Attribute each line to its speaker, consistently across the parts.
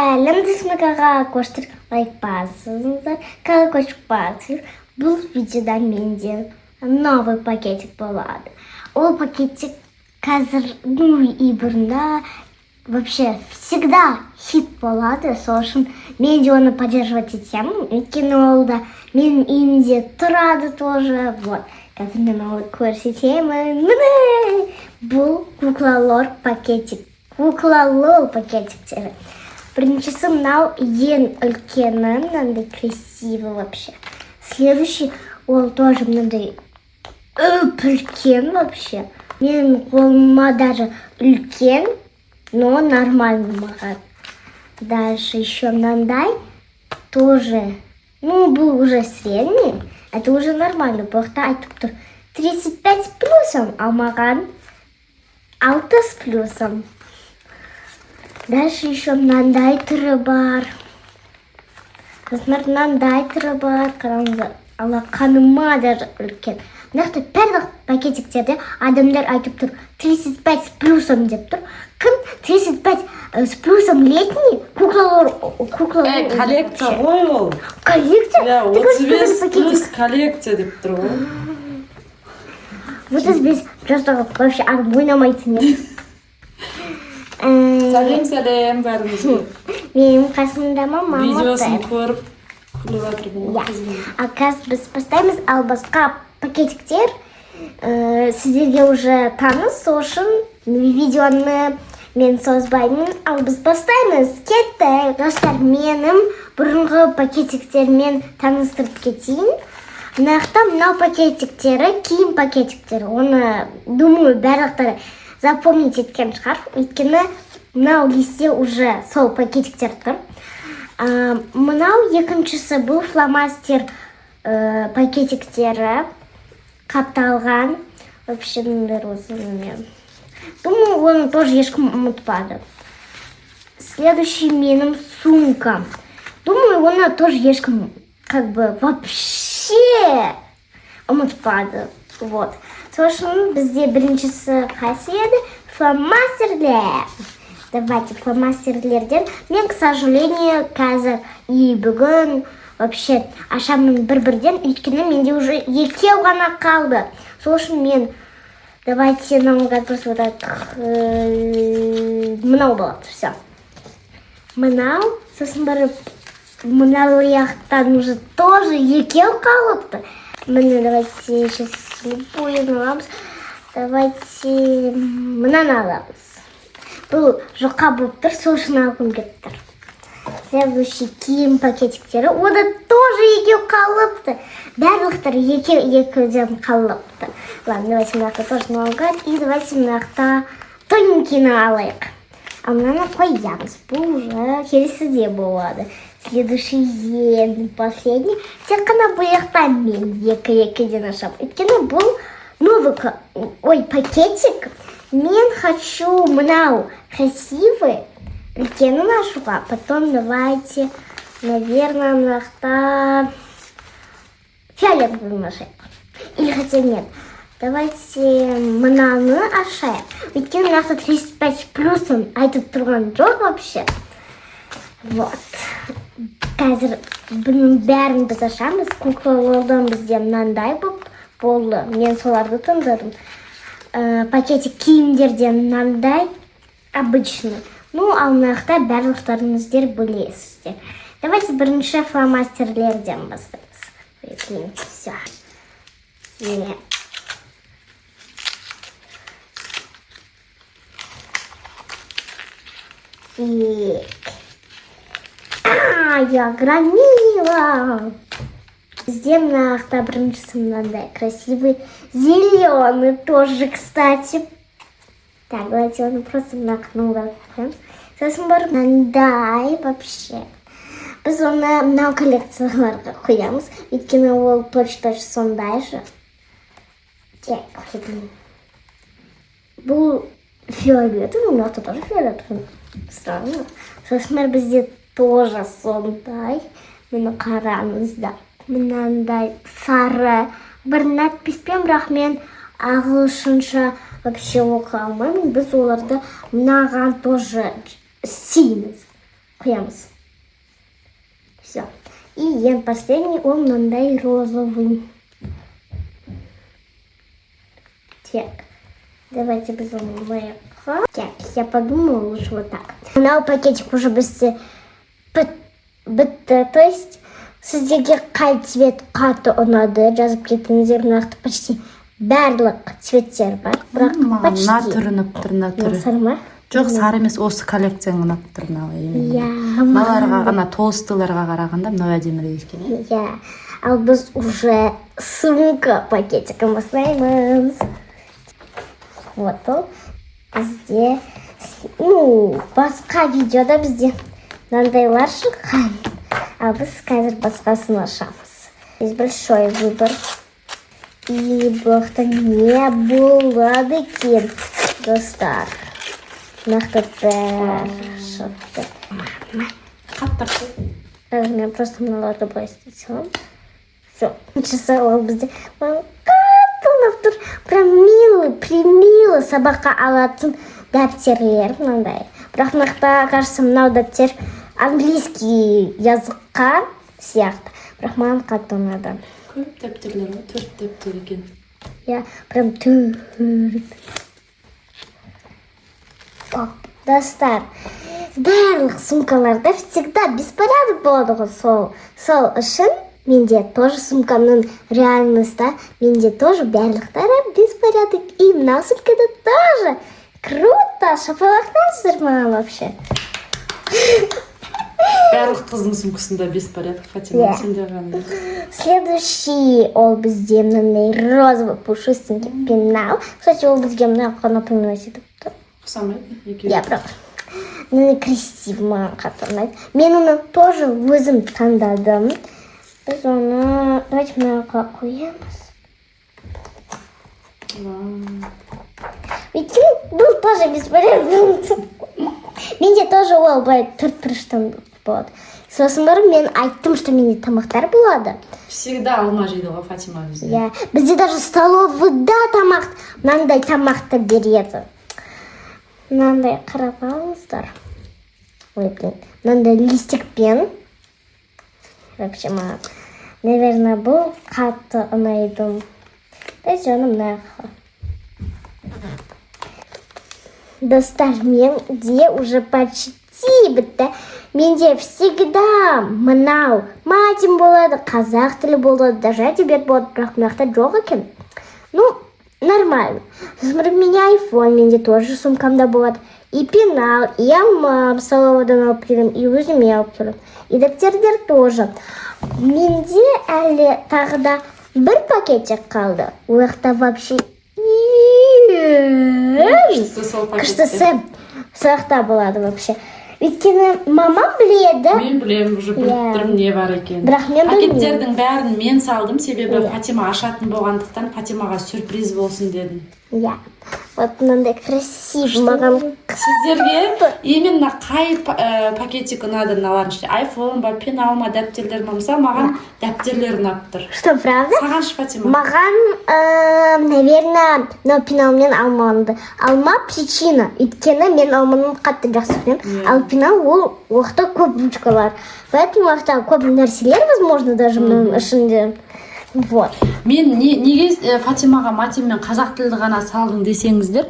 Speaker 1: Сәлем, Дысмыкаға көштір, лайк басыңыздар, колокольчик басыңыз. Бұл видеода менде новый пакетик болады. Ол пакетик қазір, ну и бұрында вообще всегда хит болады. Сол үшін мен де оны поддерживать етемін. Өйткені ол да менің үйімде тұрады тоже. Вот. Қазір мен оны көрсетемін. Міне! Бұл куклалар пакетик. Кукла Лол пакетиктері. Біріншісі мынау, ең үлкені, мынандай красивый вообще. Следующий ол тоже мынандай үп үлкен вообще. Менің қолыма даже үлкен, но нормально маған. Дальше еще мынандай тоже, ну, бұл уже средний, это уже нормально. Бұл жақта айтып тұр 35 с плюсом, ал маған 6 с плюсом. Дальше еще мынандай түрі бар. Сосын мынандай түрі бар. Қараңыздар, алақаныма даже үлкен. Мына жақта барлық пакетиктерде адамдар айтып тұр 35 с плюсом деп тұр. Кім 35 с плюсом летний куклалар, куклалар?
Speaker 2: Ей, коллекция ғой ол.
Speaker 1: Коллекция?
Speaker 2: Иә,
Speaker 1: Ты
Speaker 2: 35
Speaker 1: говоришь, пакетик.
Speaker 2: плюс коллекция деп тұр ғой.
Speaker 1: 35 жастағы вообще адам ойнамайтын еді.
Speaker 2: Сәлем, сәлем бәріңізге.
Speaker 1: Менің қасымда мамам
Speaker 2: Видеосын
Speaker 1: отыр.
Speaker 2: көріп күліп жатырмын ғой
Speaker 1: Иә.
Speaker 2: қызым.
Speaker 1: Ал қазір біз бастаймыз, ал басқа пакетиктер сіздерге уже таныс, сол үшін видеоны мен созбаймын, ал біз бастаймыз. Кеттік. Достар, менің бұрынғы пакетиктермен таныстырып кетейін. Мына жақта мынау пакетиктері киім пакетиктері. Оны, думаю, барлықтары запомнить еткен шығар. Өйткені мынау листте уже сол пакетиктер тұр. Мынау екіншісі, бұл фломастер пакетиктері қапталған. Вообще мындай розовыймен. Думаю, оны тоже ешкім ұмытпады. Следующий менің сумкам. Думаю, оны тоже ешкім как бы вообще ұмытпады. Вот. Сол үшін бізде біріншісі қайсы еді? Фломастерлер. Давайте фломастерлерден. Мен, к сожалению, қазір и бүгін вообще ашамын бір-бірден, өйткені менде уже екеу ғана қалды. Сол үшін мен давайте наугад просто вот так мынау болады, все. Мынау, сосын барып мынау жақтан уже тоже екеу қалыпты. Міне, давайте сейчас любую аламыз. Давайте мынаны аламыз. Бұл жұқа болып тұр, сол үшін алғым келіп тұр. Следующий киім пакетиктері. Ода тоже екеу қалыпты. Барлықтары екеу екеуден қалыпты. Ладно, давайте мына жақта тоже наугад. И давайте мына жақта тоненькийні алайық. А мынаны қоямыз. Бұл уже келесіде болады. Следующий, ең последний. Тек қана бұл жақта мен екі екіден ашамын. Өйткені бұл новый ой, пакетик. Мен хочу мынау красивый үлкенін ашуға. Потом давайте, наверное, мына жақта фиолетовый ашайық. Или хотя нет. Давайте мынаны ашайық. Өйткені мына жақта 35 плюсын айтып тұрған жоқ вообще. Вот. Қазір бұның бәрін біз ашамыз. Куклалардан бізде мынандай болып болды. Мен соларды таңдадым. Пакетик киімдерден мынандай обычный. Ну, ал мына жақта барлықтарыңыздар білесіздер. Давайте бірінші фломастерлерден бастаймыз. Блин, все. Не. Так. А, я громила. Бізде мына жақта біріншісі мынандай красивый зеленый тоже, кстати. Так, давайте оны просто мына қойамыз. Сосын барып мынандай вообще. Біз оны мынау коллекцияларға қоямыз. Өйткені ол точь-точь сондай же. Так, блин. Бұл фиолетовый, мына жақта тоже фиолетовый. Странно. Сосын барып бізде тоже сондай. Міне, қараңыздар. Мынандай сары бір надписпен, бірақ мен ағылшынша вообще оқи алмаймын. Біз оларды мынаған тоже істейміз. Қоямыз. Все. И ең последний ол мынандай розовый. Так, давайте біз оны мына. Так, я подумала, лучше вот так. Мынау пакетик уже бізде бітті. То есть сіздерге қай цвет қатты ұнады, жазып кетіңіздер. Мына жақта почти барлық цветтер бар. Бірақ
Speaker 2: Маған мына
Speaker 1: почти.
Speaker 2: Түрі ұнап тұр, мына түрі.
Speaker 1: Сары ма?
Speaker 2: Жоқ, сары емес, осы коллекцияң ұнап тұр мынау именно.
Speaker 1: Иә.
Speaker 2: Мыналарға, ана толстыларға қарағанда мынау әдемірек екен, иә.
Speaker 1: Иә. Ал біз уже сумка пакетиком бастаймыз. Вот ол бізде, ну, басқа видеода бізде мынандайлар шыққан. Ал біз қазір басқасын ашамыз. Здесь большой выбор. И бұл жақта не болады екен, достар? Мына жақта бәрі шықты.
Speaker 2: Қатты.
Speaker 1: Қазір мен просто мыналарды былай істей саламын. Все. Біріншісі ол бізде маған қатты ұнап тұр. Прям милый, примилый сабаққа алатын дәптерлер мынандай. Бірақ мына жақта, кажется, мынау дәптер английский языкқа сияқты. Бірақ маған қатты ұнады.
Speaker 2: Көп дәптерлер ғой, төрт дәптер екен.
Speaker 1: Иә, прям төрт. Оп, достар, барлық сумкаларда всегда беспорядок болады ғой сол. Сол үшін менде тоже сумкамның реальностьта менде тоже барлықтары беспорядок. И мынау сумкада тоже. Круто! Шапалақтаңыздар маған вообще.
Speaker 2: Барлық қыздың сумкасында беспорядок, Фатима.
Speaker 1: Иә.
Speaker 2: Сенде қандай?
Speaker 1: Следующий ол бізде мынандай розовый пушистенький пенал. Кстати, ол бізге мына напоминать етіп тұр.
Speaker 2: Ұқсамайды екеуі.
Speaker 1: Иә, бірақ мынандай красивый маған қатты ұнайды. Мен оны тоже өзім таңдадым. Біз оны давайте мына жаққа қоямыз.
Speaker 2: Вау.
Speaker 1: Өйткені бұл тоже беспорядок. Менде тоже ол былай төрт бұрыштан болады. Сосын барып мен айттым, что менде тамақтар болады.
Speaker 2: Всегда алма жейді ғой Фатима бізде.
Speaker 1: Иә, бізде даже столовыйда тамақ, мынандай тамақты береді. Мынандай қарап алыңыздар. Ой, блин, мынандай листикпен. Вообще маған, наверное, бұл қатты ұнайды. Давайте оны мына жаққа. Достар, менде уже почти бітті. Менде всегда мынау матем болады, қазақ тілі болады, даже әдебиет болады, бірақ мына жақта жоқ екен. Ну, нормально. Сосын барып менде айфон, менде тоже сумкамда болады. И пенал, и алма столовыйдан алып келемін, и өзіме алып келемін. И дәптерлер тоже. Менде әлі тағы да бір пакетик қалды. Ол жақта вообще ең
Speaker 2: Күштісі сол пакетте.
Speaker 1: күштісі сол жақта болады вообще. Өйткені мамам біледі.
Speaker 2: Мен білемін, уже біліп
Speaker 1: Иә.
Speaker 2: тұрмын не бар екенін.
Speaker 1: Бірақ мен білмеймін.
Speaker 2: Пакеттердің бәрін мен салдым, себебі
Speaker 1: Иә.
Speaker 2: Фатима ашатын болғандықтан, Фатимаға сюрприз болсын дедім.
Speaker 1: Иә. Вот мынандай красивый маған.
Speaker 2: Сіздерге именно қай пакетик ұнады мыналардың ішінде? Айфон ба, пенал ма, дәптерлер ма? Мысалы, маған дәптерлер ұнап тұр.
Speaker 1: Что, правда?
Speaker 2: Саған ше, Фатима?
Speaker 1: Маған, наверное, мынау пенал мен алманы. Алма причина. Өйткені мен алманы қатты жақсы көремін.
Speaker 2: Иә.
Speaker 1: Ал пенал ол уақытта көп ручкалар. Поэтому уақытта көп нәрселер, возможно, даже мынаның ішінде. Вот.
Speaker 2: Мен неге Фатимаға матем мен қазақ тілді ғана салдың десеңіздер,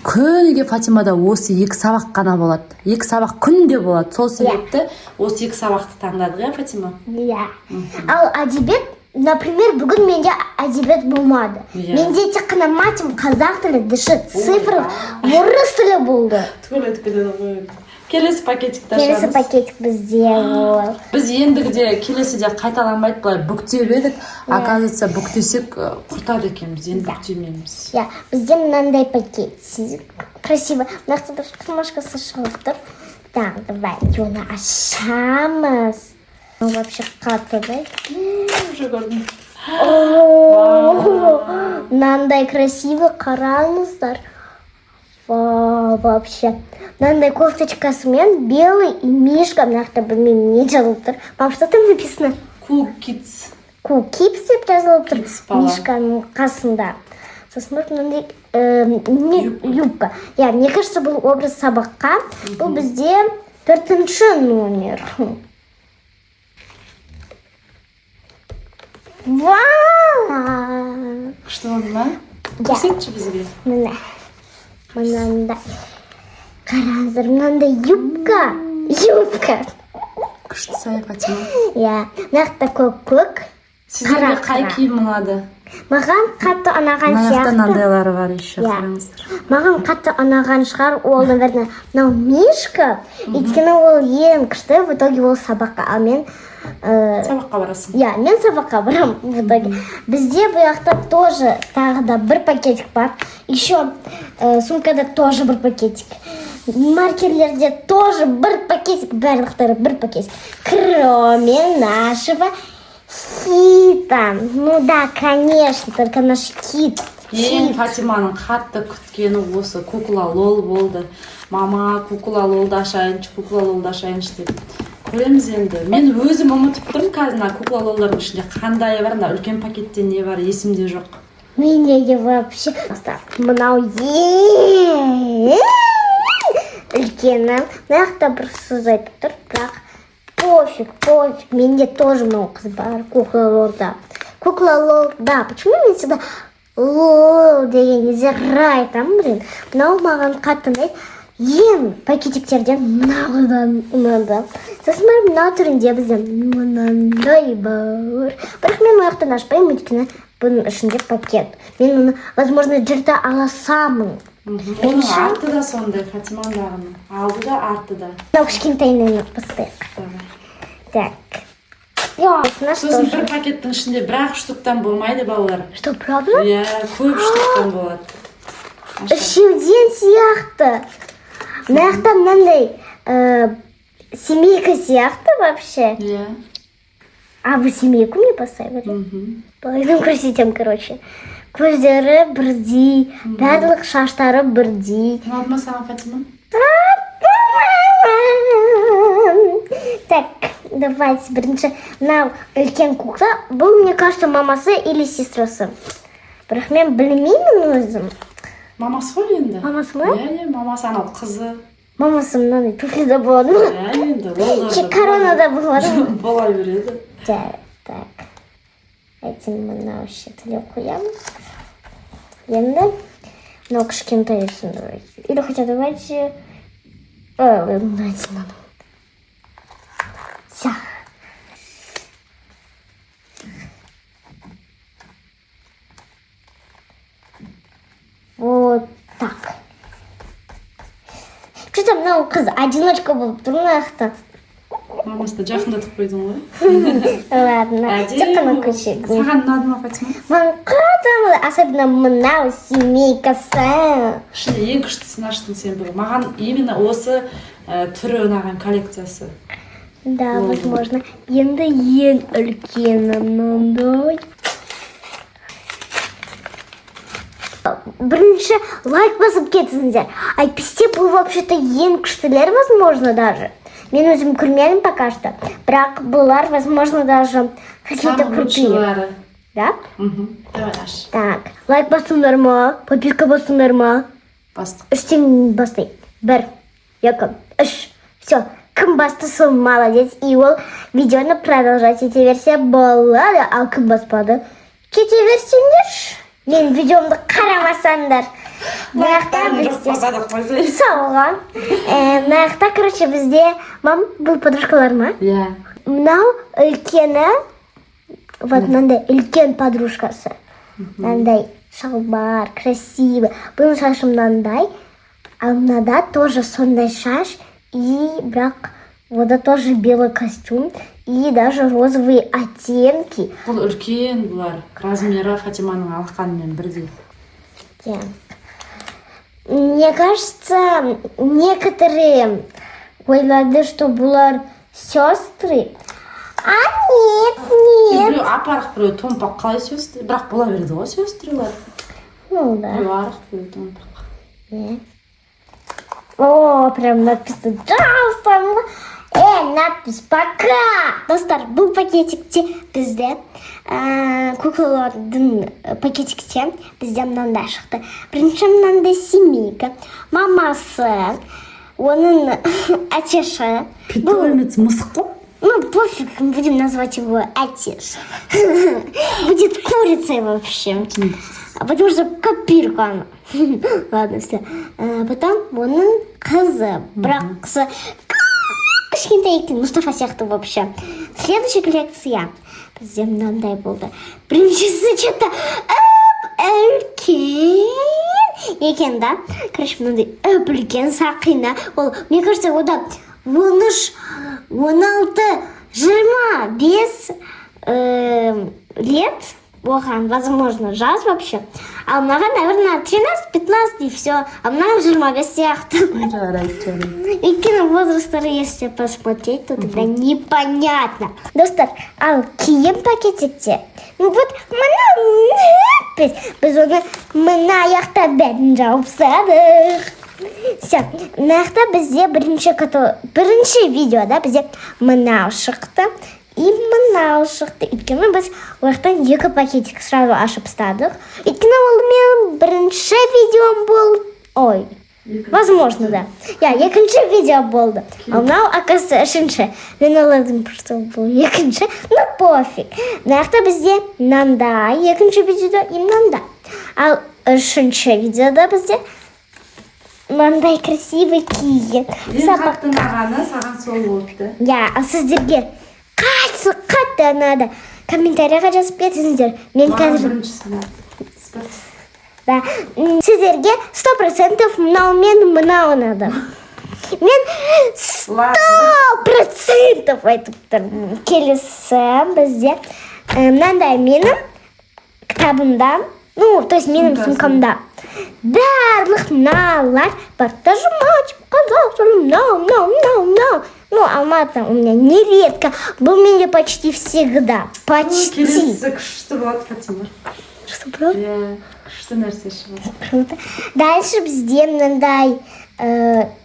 Speaker 2: күніге Фатимада осы екі сабақ қана болады, екі сабақ күнде болады. Сол себепті осы екі сабақты таңдадық, иә, Фатима?
Speaker 1: Иә. Ал әдебиет, например, бүгін менде әдебиет болмады.
Speaker 2: Иә.
Speaker 1: Менде тек қана матем, қазақ тілі, ДШ, цифр, орыс тілі болды.
Speaker 2: Түгел өтіп кетеді ғой. Келесі пакетикті
Speaker 1: Келесі
Speaker 2: ашамыз.
Speaker 1: Пакетик бізде ол.
Speaker 2: Біз ендігіде, келесіде қайталанбайды. Былай бүктеп едік, оказывается, бүктесек, құртады екенбіз. Енді бүктемейміз.
Speaker 1: Иә, бізде мынандай пакетик. Красиво. Мына жақта даже кармашкасы шығып тұр. Так, давайте оны ашамыз. Ну, вообще қатты, да?
Speaker 2: Уже көрдім.
Speaker 1: О, мынандай красивый, қараңыздар. Вау, вообще. Мынандай кофточкасымен белый и мишка. Мына жақта білмеймін не жазылып тұр. Мам, что там написано?
Speaker 2: Cool Kids.
Speaker 1: Cool Kids деп жазылып тұр.
Speaker 2: Kids бала.
Speaker 1: Мишканың қасында. Сосын барып мынандай не, юбка. Иә, мне кажется, бұл образ сабаққа. Бұл бізде Төртінші номер. Вау!
Speaker 2: Күшті болды ма?
Speaker 1: Иә.
Speaker 2: Көрсетші бізге.
Speaker 1: Міне. Мынандай. Қараңыздар, мынандай юбка. Юбка.
Speaker 2: Күшті сай, Фатима.
Speaker 1: Иә, мына жақта көк көк.
Speaker 2: Сіздерге
Speaker 1: Қара,
Speaker 2: қай
Speaker 1: қара.
Speaker 2: киім ұнады?
Speaker 1: Маған қатты ұнаған
Speaker 2: Мына жақта
Speaker 1: сияқты.
Speaker 2: мынандайлары бар еще,
Speaker 1: Иә.
Speaker 2: қараңыздар.
Speaker 1: Маған қатты ұнаған шығар ол, наверное, мынау мишка. Өйткені ол ең күшті, в итоге ол сабаққа. Ал мен
Speaker 2: Сабаққа барасың.
Speaker 1: Иә, мен сабаққа барамын в итоге. Бізде бұл жақта тоже тағы да бір пакетик бар. Еще сумкада тоже бір пакетик. Маркерлерде тоже бір пакетик, барлықтары бір пакетик. Кроме нашего хита. Ну да, конечно, только наш хит.
Speaker 2: Ең Фатиманың қатты күткені осы кукла Лол болды. «Мама, кукла Лолды ашайыншы, кукла Лолды ашайыншы», — деп. Көреміз енді. Мен өзім ұмытып тұрмын қазір, мына кукла Лолдардың ішінде қандайы бар, мына үлкен пакетте не бар, есімде жоқ.
Speaker 1: Менде вообще просто мынау ең үлкені. Мына жақта бір сөз айтып тұр, бірақ пофиг, пофиг. Менде тоже мынау қыз бар, кукла Лолда. Кукла Лол, да. Почему мен всегда лол деген кезде р айтамын, блин? Мынау маған қатты ұнайды. Ең пакетиктерден мынаудан ұнады. Сосын барып мынау түрінде бізде мынандай бар. Бірақ мен ол жақтан ашпаймын, өйткені бұның ішінде пакет. Мен оны, возможно, жырта аласамын.
Speaker 2: Оның арты да сондай, Фатиманыңдағының. Алды да, арты да.
Speaker 1: Мынау кішкентайынан бастайық.
Speaker 2: Давай.
Speaker 1: Так. Осына
Speaker 2: Сосын
Speaker 1: что
Speaker 2: бір пакеттің ішінде бір ақ штуктан болмайды, балалар.
Speaker 1: Что, правда?
Speaker 2: Иә, көп штуктан болады. Аша.
Speaker 1: Үшеуден сияқты. Мына жақта мынандай семейка сияқты вообще.
Speaker 2: Иә.
Speaker 1: А вы семейку мне поставили?
Speaker 2: Мгм.
Speaker 1: Пойдем көрсетемін, короче. Көздері бірдей, барлық шаштары бірдей.
Speaker 2: Ұнады ма саған, Фатима?
Speaker 1: Так, давайте бірінші мынау үлкен кукла. Бұл, мне кажется, мамасы или сестрасы. Бірақ мен білмеймін өзім.
Speaker 2: Мамасы ғой енді.
Speaker 1: Мамасы ма?
Speaker 2: Иә, мамасы, анау қызы.
Speaker 1: Мамасы мынандай туфлида болады ма?
Speaker 2: Иә, енді ол да
Speaker 1: Коронада болады ма?
Speaker 2: бола береді.
Speaker 1: Так, так. Давайте мынау шетіне қоямыз. Енді мынау кішкентайысын давайте. Или хотя давайте. Давайте мынаны. Всё. Вот так. Что-то мынау қыз одиночка болып тұр мына жақта.
Speaker 2: Мамасы да жақындатып қойдың ғой.
Speaker 1: Ладно, тек қана
Speaker 2: Әдемі.
Speaker 1: көшеді.
Speaker 2: Саған ұнады ма, Фатима?
Speaker 1: Маған қатты ұнады, особенно мынау семейкасы.
Speaker 2: Ішінде ең күштісін аштың сен бүгін. Маған именно осы түрі ұнаған, коллекциясы.
Speaker 1: Да, возможно. Енді ең үлкені мынандай. Бірінші лайк басып кетсіңдер. Әйтпесе бұл вообще-то ең күштілер, возможно, даже. Мен өзім көрмедім пока что. Бірақ бұлар, возможно, даже какие-то
Speaker 2: Самый
Speaker 1: крутые.
Speaker 2: лучшийлары.
Speaker 1: Да?
Speaker 2: Мхм. Давай, аш.
Speaker 1: Так, лайк басыңдар ма? Подписка басыңдар ма?
Speaker 2: Бастық.
Speaker 1: Үштен бастайық. Бір, екі, үш. Все. Кім басты, сол молодец. И ол видеоны продолжать ете берсе болады. Ал кім баспады, кете берсеңдерші. Мен видеомды қарамасаңдар. Мына жақта
Speaker 2: Жоқ
Speaker 1: бізде
Speaker 2: болса да қойсай.
Speaker 1: Сауға. Мына жақта, короче, бізде, мам, бұл подружкалар ма?
Speaker 2: Иә.
Speaker 1: Мынау үлкені, вот мынандай үлкен подружкасы. Мынандай шалбар, красивый. Бұның шашы мынандай. Ал мынада тоже сондай шаш. И бірақ ода тоже белый костюм. И даже розовые оттенки.
Speaker 2: Бұл үлкен, бұлар. Размері Фатиманың алақанымен бірдей.
Speaker 1: Иә. Мне кажется, некоторые ойлады, что бұлар сестры. А нет, нет.
Speaker 2: Біреу ап арық, біреу томпақ, қалай сестры? Бірақ бола береді ғой сестрылар.
Speaker 1: Ну да.
Speaker 2: Біреу арық, біреу томпақ.
Speaker 1: Иә. О, прям надпись Джаусан. Надпись пока. Достар, бұл пакетикте бізде куклалардың пакетикте бізде мынандай шықты. Бірінші мынандай семейка. Мамасы. Оның әтеші.
Speaker 2: Питомец мысық қой.
Speaker 1: Ну, пофиг, будем назвать его Атеш. Будет курицей вообще. А потому что копирка она. Ладно, все. Потом оның қызы. Бірақ қызы кішкентай екен, Мұстафа сияқты вообще. Следующая коллекция. Бізде мынандай болды. Біріншісі что-то үлкен екен, да? Короче, мынандай үп үлкен сақина. Ол, мне кажется, ода 13, 16, 25 лет оған, возможно, жас вообще. Ал мынаған, наверное, 13-15 и все. А мынаған 25 сияқты.
Speaker 2: Жарайды, жарайды.
Speaker 1: Өйткені возрасттары, если посмотреть, то тогда непонятно. Достар, ал киім пакетикте. Ну вот мына біз оны мына аяқта бәрін жауып тастадық. Все, мына жақта бізде бірінші видеода бізде мынау шықты и мынау шықты. Өйткені біз ол жақтан екі пакетик сразу ашып тастадық. Өйткені ол менің бірінші видеом болды. Ой, возможно, да. Я, екінші видео болды. А мынау, оказывается, үшінші. Мен ойладым, что бұл екінші. Ну, пофиг. Мына жақта бізде мынандай екінші видеода и мынандай. Ал үшінші видеода бізде мынандай красивый киім.
Speaker 2: Ең қатты ұнағаны саған сол болыпты.
Speaker 1: Иә, ал сіздерге қайсы қатты ұнады? Комментарийға жазып кетіңіздер. Мен
Speaker 2: Маған
Speaker 1: қазір
Speaker 2: біріншісі.
Speaker 1: Да. Сіздерге 100% мынау мен мынау ұнады. Мен 100% айтып тұрмын. Келесі бізде мынандай менің кітабымда, ну, то есть менің
Speaker 2: Сумкасы.
Speaker 1: Сумкамда барлық мыналар бар. Даже мать қазақ тілі мынау, мынау, мынау, мынау. Ну, Алматы у меня нередко. Бұл менде почти всегда. Почти.
Speaker 2: Келесісі күшті болады, Фатима.
Speaker 1: Что, правда?
Speaker 2: Иә, күшті нәрсе шығады.
Speaker 1: Круто. Дальше бізде мынандай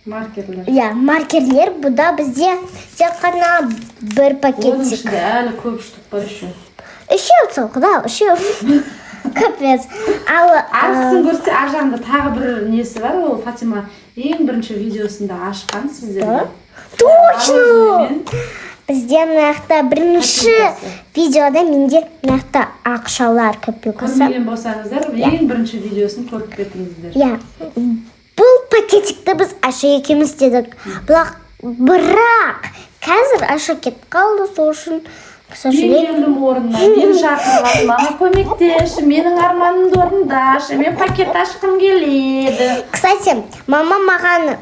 Speaker 2: Маркерлер.
Speaker 1: Иә, маркерлер. Бұда бізде тек қана бір
Speaker 2: Оның
Speaker 1: пакетик.
Speaker 2: ішінде әлі көп штук бар еще.
Speaker 1: Үшеу целых, да, үшеу. Капец. Ал
Speaker 2: Арғысын көрсе, ар жағында тағы бір несі бар. Ол Фатима ең бірінші видеосында ашқан сіздерге.
Speaker 1: Точно!
Speaker 2: Мороженое.
Speaker 1: Бізде мына жақта бірінші
Speaker 2: Копилкасы.
Speaker 1: Видеода менде мына жақта ақшалар копилкасы.
Speaker 2: Көрмеген болсаңыздар, ең бірінші видеосын көріп кетіңіздер.
Speaker 1: Иә. Бұл пакетикті біз Аша екеуміз істедік. Бірақ қазір Аша кетіп қалды, сол үшін, к
Speaker 2: Мен
Speaker 1: сожалению.
Speaker 2: келдім орнына, мен шақырып алып, маған көмектесші, менің арманымды орындашы, мен пакет ашқым келеді.
Speaker 1: Кстати, мама маған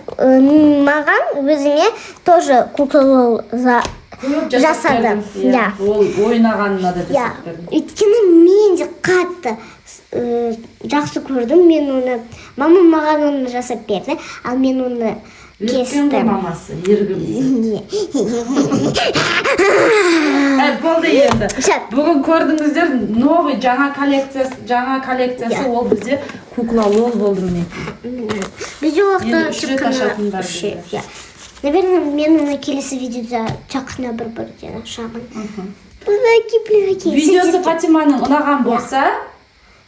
Speaker 1: өзіме тоже кукла за
Speaker 2: Көп жасап
Speaker 1: жасады.
Speaker 2: бердім.
Speaker 1: Иә.
Speaker 2: Ол ойнағанына да
Speaker 1: Иә.
Speaker 2: жасап бердім.
Speaker 1: Өйткені мен де қатты жақсы көрдім мен оны. Мама маған оны жасап берді, ал мен оны
Speaker 2: Ерткен ғой
Speaker 1: кестім.
Speaker 2: мамасы, ергім. Әй, болды енді.
Speaker 1: Всё.
Speaker 2: Бүгін көрдіңіздер, новый жаңа коллекциясы, жаңа коллекциясы
Speaker 1: Иә.
Speaker 2: ол бізде кукла лол болды мінекей.
Speaker 1: Бізде ол
Speaker 2: Енді
Speaker 1: уақытта
Speaker 2: үш
Speaker 1: тек
Speaker 2: рет
Speaker 1: қана
Speaker 2: ашатын бар
Speaker 1: үшеу,
Speaker 2: бізде.
Speaker 1: иә. Наверное, мен оны келесі видеода тек қана бір бірден ашамын. Плаги, плаги.
Speaker 2: Видеосы Фатиманың ұнаған болса,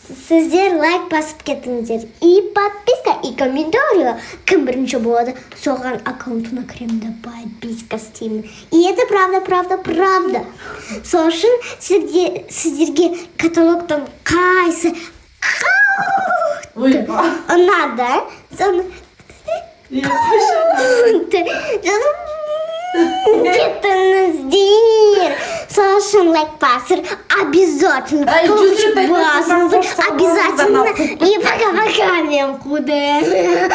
Speaker 1: Сіздер лайк басып кетіңіздер. И подписка, и комментарий. Кім бірінші болады, соған аккаунтына кіремін де подписка істеймін. И это правда, правда, правда. Сол үшін сіздерге каталогтан қайсы
Speaker 2: ой,
Speaker 1: ұнады, соны
Speaker 2: е, қойшы.
Speaker 1: жазып кетіңіздер. Сол үшін лайк басыр обязательно.
Speaker 2: Ай, 100 рет айтасың,
Speaker 1: Басыңыздар
Speaker 2: қосып
Speaker 1: обязательно.
Speaker 2: салыңыздар.
Speaker 1: И пока-пока, мен қудым.